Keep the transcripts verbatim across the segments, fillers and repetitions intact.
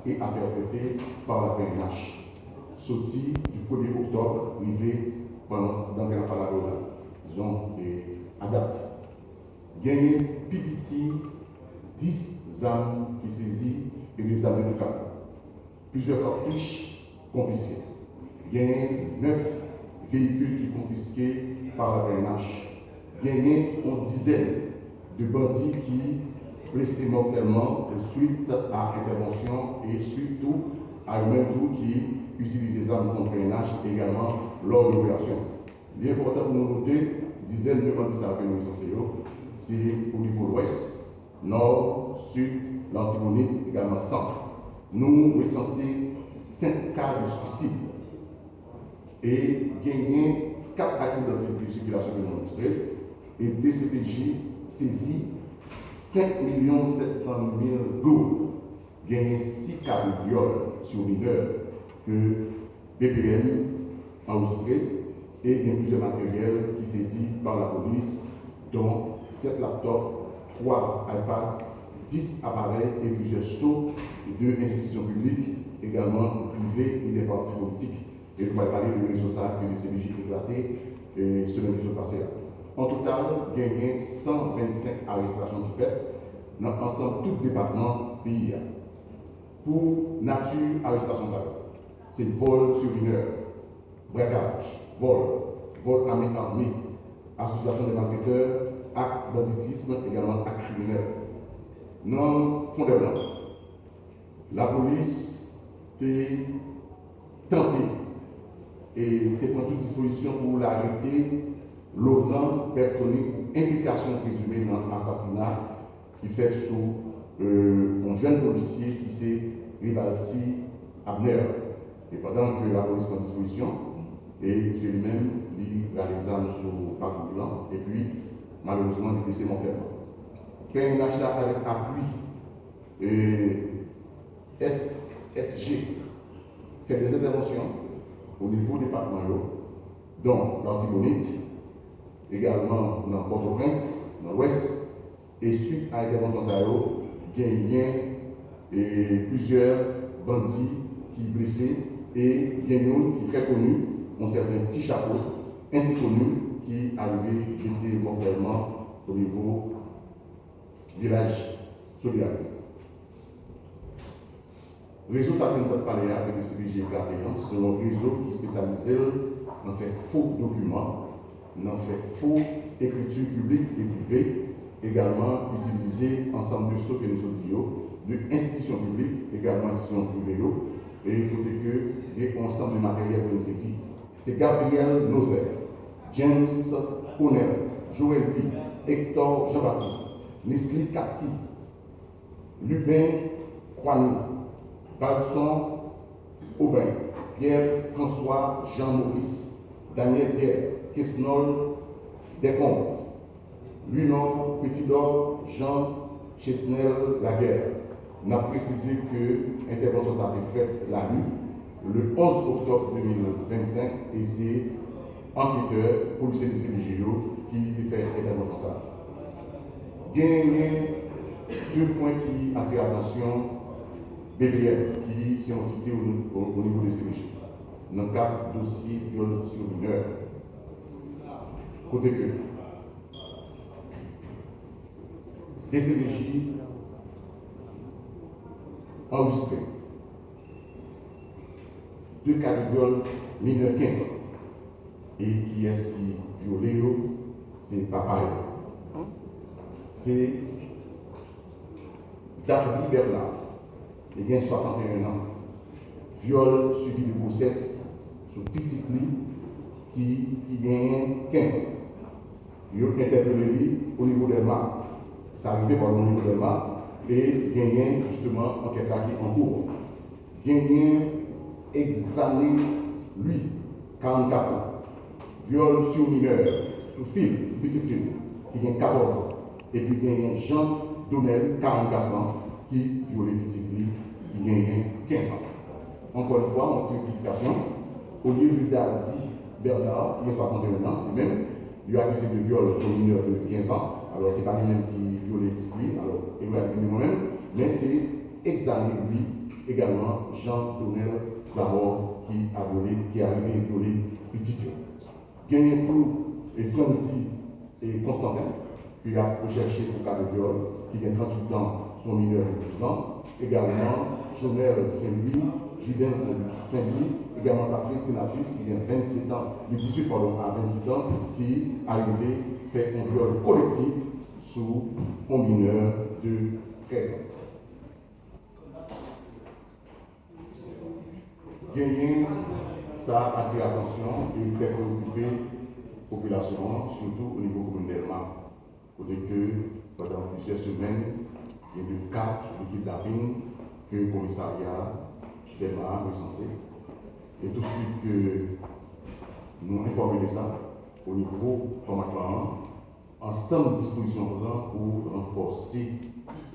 et affaires traitées par la P N H, soti di premye oktòb rive pandan ke n ap pale avè w la, dizon, e, a dat. Genyen pi piti dis zam ki sezi e de zam de tou kalib. Plizyè katouch konfiske. Genyen nèf veyikil ki konfiske pa la P N H. Genyen yon dizèn de bandi ki blese mòtèlman suit a entèvansyon e suit tou a yo menm tou ki itilize zam kont P N H egalman lò de operasyon. Li enpòtan pou nou note, dizèn de bandi sa yo ke nou resanse yo, se o nivo Lwès, Nò, Sid, Latibonit, egalman Sant. Nou resanse senk ka de swisid. E genyen kat aksidan de sikilasyon ke nou anrejistre, e D C P J sezi senk milyon sèt san mil goud. Genyen sis ka de vyòl sou minè ke B P M anrejistre e gen plizyè materyèl ki sezi pa lapolis, don sèt laptòp, twa iPad, dis aparèy e plizyè so de enstitisyon piblik, egalman prive e de pati politik. E nou pral pale de rezo sa a ke D C P J eklate, e, semèn ki sot pase a. An total, genyen san vennsenk arestasyon ki fèt nan ansanm tout depatman peyi a. Pou nati arestasyon sa yo, se vòl sou minè, brakaj, vòl, vòl a men ame, asosyasyon de malfektè ak banditis, egalman ak kriminèl. Nan Fondèblan, lapolis te tante e te pran tout dispozisyon pou l arete Laurent Bertony pou enplikasyon prezime nan asasina ki fèt sou, e, yon jèn polisye ki se Rivalcy Abner. E pandan ke lapolis pran dispozisyon, e misye li menm, li rale zam sou patwouy lan, epi malerezman, li blese mòtèlman. P N H la, avèk apui, e, F S G, fè de entèvansyon o nivo depatman yo, don Latibonit, egalman nan Pòtoprens, nan Lwès, e suit a entèvansyon sa yo, genyen, e, plizyè bandi ki blese, e gen youn ki trè koni, yon sèten Ti Chapo, ensi koni, ki arive blese mòtèlman o nivo vilaj Solidarite. Rezo sa ke nou t ap pale a, ke D C P J eklate an, se yon rezo ki espesyalize l nan fè fo dokiman, nan fè fo ekriti piblik e prive, egalman itilize ansanm de so ke nou sot di yo, de enstitisyon piblik, egalman enstitisyon prive yo, e kote ke gen yon ansanm de materyèl ke nou sezi. Se Gabriel Nozer, James Ponel, Joel Louis, Hector Jean-Baptiste, Nisly Cathy, Lubin Kwani, Valson Aubin, Pierre François Jean Maurice, Daniel Pierre, Kesnol Descombes, Louis Nord Petitdor, Jean Chesnel Laguerre. N ap presize ke entèvansyon sa a te fèt lani, le onz oktòb de mil vennsenk, e se anketè, polisye D C P J yo ki te fè entèvansyon sa a. Genyen de pwen ki atire atansyon B P M, ki se yon antite o, o, o nivo D C P J, nan kad dosye vyòl sou minè. Kote ke D C P J anrejistre de ka de vyòl minè kenz an. E kiyès ki vyole yo? Se papa yo. Se Darly Bernard, li gen swasanteyen an, vyòl suivi de gwosès sou pitit li ki, ki genyen kenz an. Yo entèpele li o nivo Dèlma. Sa rive pa o nivo Dèlma e genyen jisteman ankèt la ki an kou. Genyen Exané Louis, karannkat an, vyòl sou minè, sou fi l, sou pitit fi l, ki gen katòz an, epi genyen Jean Donel, karannkat an, ki vyole pitit li, ki genyen kenz an. Ankò yon fwa, yon ti rektifikasyon, olye de Darly Bernard, ki gen swasanteyen an, li menm, yo akize de vyòl sou minè de kenz an. Alò, se pa li menm ki vyole pitit li, alò, erè vin de mwen menm, men se Exané Louis, Egalman Jean Donel Zamor ki a vyole, ki arive vyole pitit yo. Genyen tou e Franzy e Constantin ke y ap rechèche pou ka de vyòl, ki gen tranntuit an, se yon minè de douz an. Egalman Jonel Saint Louis, Juden Saint Louis, egalman Patrice Senatus ki gen venntuit an, de dizuit, padon, a venntuit an, ki arive fè yon vyòl kolektif sou yon minè de trèz an. Genyen sa atire atansyon e trè preokipe popilasyon an, sitou o nivo komin Dèlma, kote ke pandan plizyè semèn, gen de ka de kidnaping ke komisarya Dèlma a resanse. E tousuit ke nou enfòme de sa o nivo kòmandman an, ansanm dispozisyon pran pou ranfòse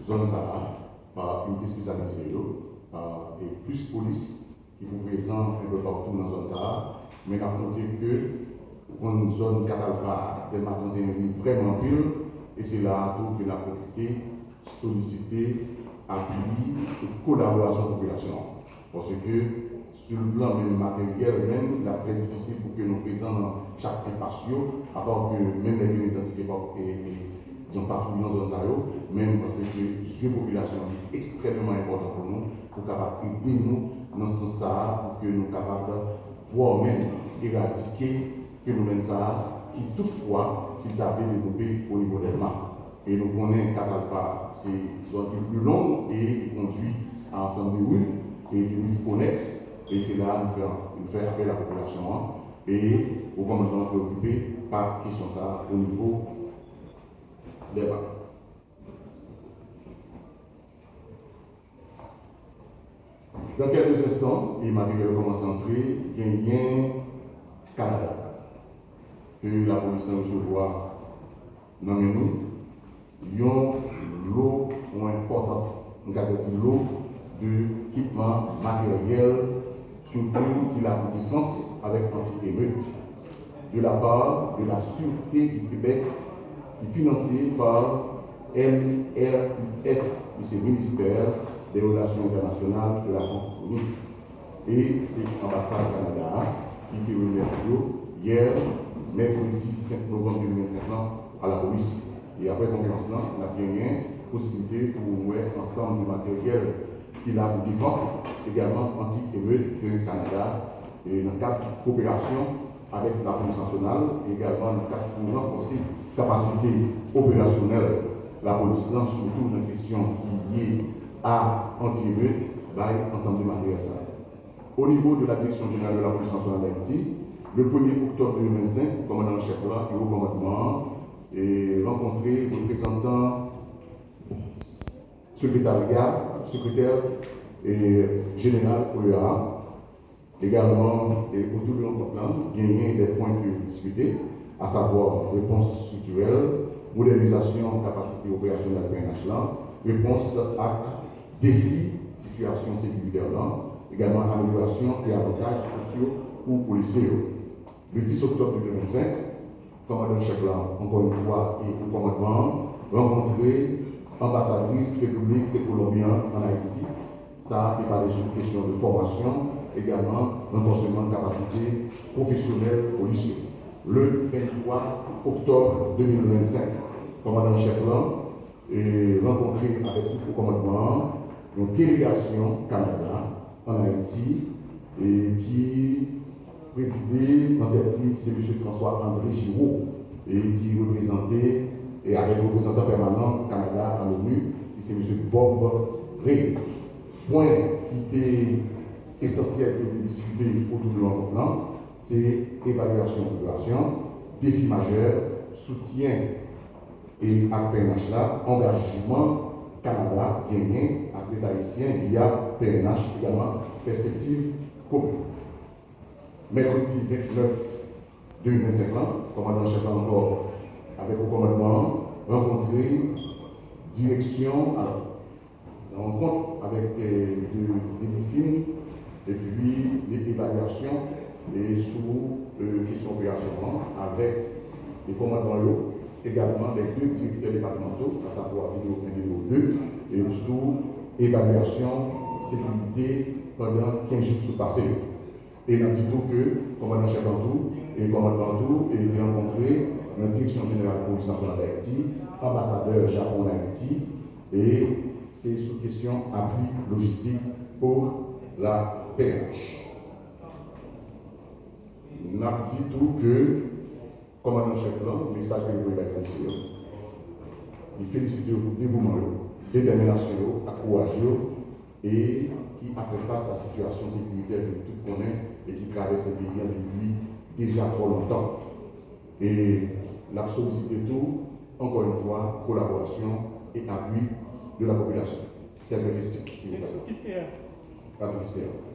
zòn sa a pa inite espesyalize yo, pa e plis polis ki pou prezan enpe patou nan zòn sa a. Men n ap note ke ou konn zòn Katalpa, Dèlma trannteyen li vrèman anpil, e se la a tou ke n ap pwofite solisite apui e kolaborasyon popilasyon an. Paske, sou le plan menm materyèl menm, l ap trè difisil pou ke nou prezan nan chak enpas yo, apa ke menm lè ke nou idantifye pa, e, e, dizon, patwouy nan zòn sa yo, men m panse ke zye popilasyon an li ekstrèmeman enpòtan pou nou, pou kapab ede nou nan sans sa a, pou ke nou kapab vwèman eradike fenomèn sa a, ki toutfwa, si l ta vle devlope o nivo Dèlma. E nou konnen Katalpa se zòn ki pli long e ki kondui a ansanm de ri, e de ri ki konèks, e se la a nou fè, nou fè apèl a popilasyon an, e o kòmandman an preokipe pa kesyon sa a o nivo Dèlma. Dans quelques instants, e materyèl yo kòmanse antre, genyen Kanada, ke lapolis lan resevwa nan men nou, yon lo, yon enpòtan, m ka di lo de ekipman, materyèl, sitou ki la pou defans avèk anti-emet, de la part de la Sûreté du Québec, ki finanse pa M R I F, ki se Ministère des Relations Internationales de la Francophonie. E se anbasad Kanada a ki te remèt yo yè, mèkredi senk novanm de mil vennsenk lan, a lapolis. E apre konferans lan, n ap genyen posiblite pou nou wè ansanm de materyèl ki la pou defans, egalman anti-emet ke Kanada, e nan kad koperasyon avèk lapolis nasyonal, egalman nan kad pou ranfòse kapasite operasyonèl lapolis lan, sitou nan kesyon ki lye a anti-emet, bay ansanm de materyèl sa yo. O nivo de la Direction Générale de la Police Nationale d'Haïti, le premye oktòb de mil vennsenk, kòmandan an chèf la e wo kòmandman an, e, rankontre reprezantan sekretarya, sekretè, e, jeneral O E A a. Egalman, e, otou de rankont lan, genyen de pwen ki diskite, asavwa repons estriktirèl, modènizasyon kapasite operasyonèl P N H lan, repons ak defi sitiyasyon sekirite lan, egalman amelyorasyon e avantaj sosyo pou polisye yo. Le dis oktòb de mil vennsenk, kòmandan an chèf la, ankò yon fwa, e pou kòmandman an, rankontre anbasadris Repiblik Kolonbi an ann Ayiti. Sa a te pale sou kesyon de fòmasyon, egalman ranfòseman kapasite pwofesyonèl polis yo. Le venntwa oktòb de mil vennsenk, kòmandan an chèf la, e, rankontre avèk tout wo kòmandman an, yon delegasyon Kanada ann Ayiti, e, ki prezide nan tèt li se mesye François André Giraud, e, ki reprezante, e, avèk reprezantan pèmanan Kanada a l'ONU, ki se mesye Bob Ray. Pwen ki te esansyèl ke yo te diskite otou de rankont lan, se evalyasyon popilasyon, defi majè, soutyen e ak P N H la, angajman Kanada genyen ak Leta ayisyen via P N H, egalman pèspektiv komen. Mèkredi vennèf de mil vennsenk lan, kòmandan an chèf la ankò avèk wo kòmandman an rankontre direksyon, alò, yon rankont avèk, e, de, de brifing epi de evalyasyon, e, sou, e, kesyon operasyon an avèk, e, kòmandman yo, egalman avèk de direktè depatmanto, asavwa V D O en, V D O de, e sou evalyasyon sekirite pandan kenz jou ki sot pase yo. E n ap di tou ke kòmandan chèf lan tou e kòmandman an tou e te rankontre nan Direksyon Jeneral Polis Nasyonal Dayiti, anbasadè Japon an Ayiti, e se sou kesyon apui lojistik pou la P N H. N ap di tou ke kòmandan chèf lan, mesaj ke li voye bay polisye yo, li felisite yo pou devouman yo, detèminasyon yo ak kouraj yo, e ki ap fè fas a sitiyasyon sekiritè ke nou tout konnen e ki travèse peyi an depi deja twò lontan. E n ap solisite tou, ankò yon fwa, kolaborasyon e apui de la popilasyon. Kèlke kesyon, silvouplè? Kesyon, kis te a? Patrick Stern.